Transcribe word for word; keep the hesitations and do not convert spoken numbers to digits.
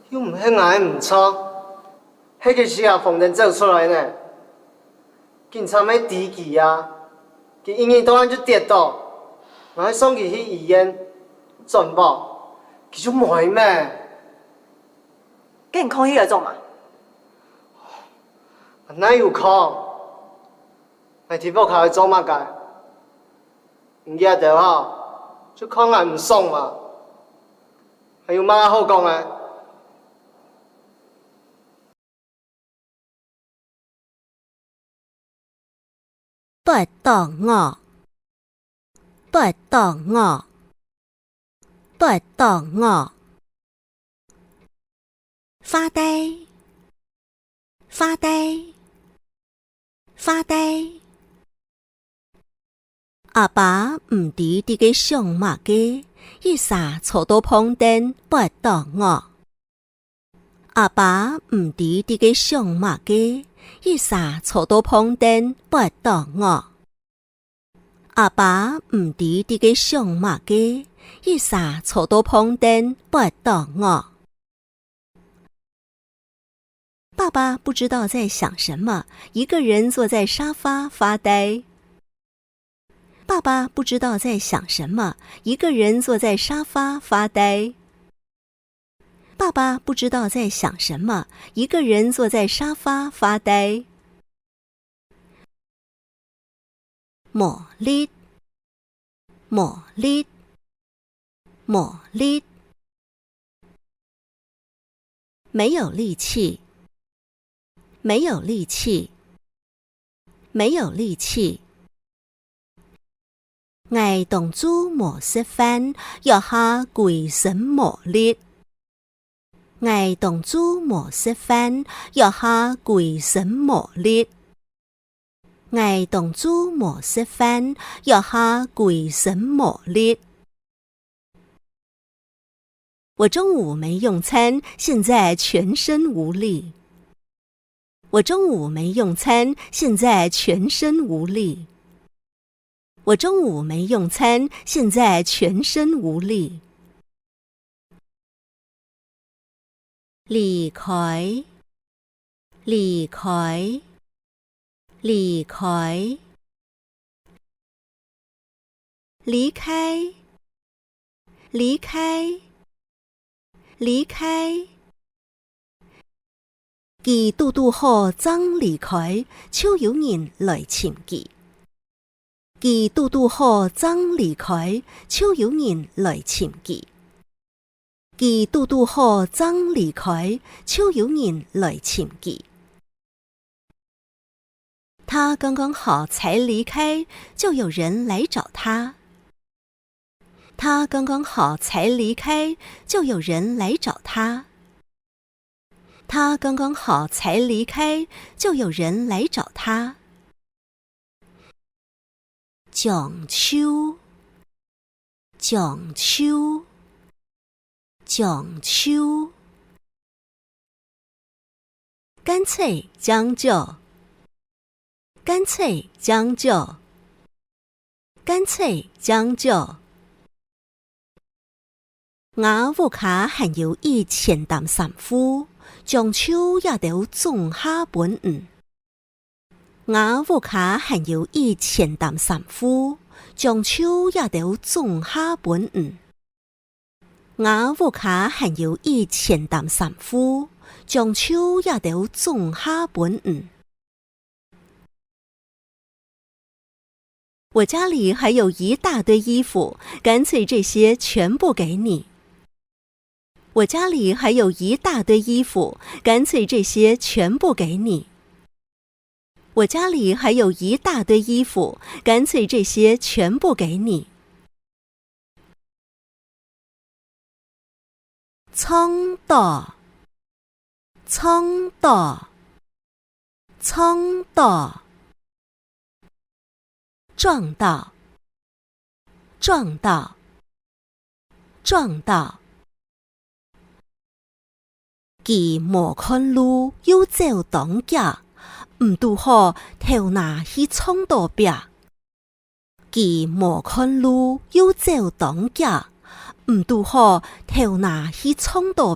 又毋係𠊎毋著，係該時啊風筒走出來呢。警察乜知佢啊，佢一日到暗就跌倒，𠊎送佢去醫院轉屋，佢就無咩。該你囥起來做麼个？哪有囥？𠊎在屋下愛做麼个？你這兜吼，就看𠊎毋爽嘛，還有麼个好講个？ 跋倒樂，跋倒樂，跋倒樂。發呆，發呆，發呆。阿爸毋知在該想麼个，一儕坐到旁邊跋倒樂。 阿爸毋知在該想麼个，一儕坐到旁邊跋倒樂。阿爸毋知在該想麼个，一儕坐到旁邊跋倒樂。爸爸不知道在想什麼，一個人坐在沙發發呆。 爸爸不知道在想什麼，一個人坐在沙發發呆。爸爸不知道在想什麼，一個人坐在沙發發呆。無力，無力， 無力。沒有力氣，沒有力氣，沒有力氣。𠊎當晝無食飯，這下歸身無力。 𠊎當晝無食飯，這下歸身無力。𠊎當晝無食飯，這下歸身無力。我中午沒用餐，現在全身無力。我中午沒用餐，現在全身無力。 我中午沒用餐，現在全身無力。離開，離開，離開。離開，離開， 離開。佢堵堵好正離開，就有人來尋佢。佢堵堵好正離開，就有人來尋佢。佢堵堵好正離開，就有人來尋佢。 他剛剛好才離開，就有人來找他。他剛剛好才離開，就有人來找他。他剛剛好才離開，就有人來找他。 將就，將就，將就。乾脆將就，乾脆將就，乾脆將就。 吾屋下還有一千擔衫褲，將就這兜總下分你。吾屋下還有一千擔衫褲，將就這兜總下分你。吾屋下還有一千擔衫褲，將就這兜總下分你。 我家裡還有一大堆衣服，乾脆這些全部給你。我家裡還有一大堆衣服，乾脆這些全部給你。我家裡還有一大堆衣服，乾脆這些全部給你。 撞到，撞到，撞到。撞到，撞到，撞到。佢無看路，又走當遽，毋堵好頭那去撞到壁。 佢無看路，又走當遽，毋堵好頭那去撞到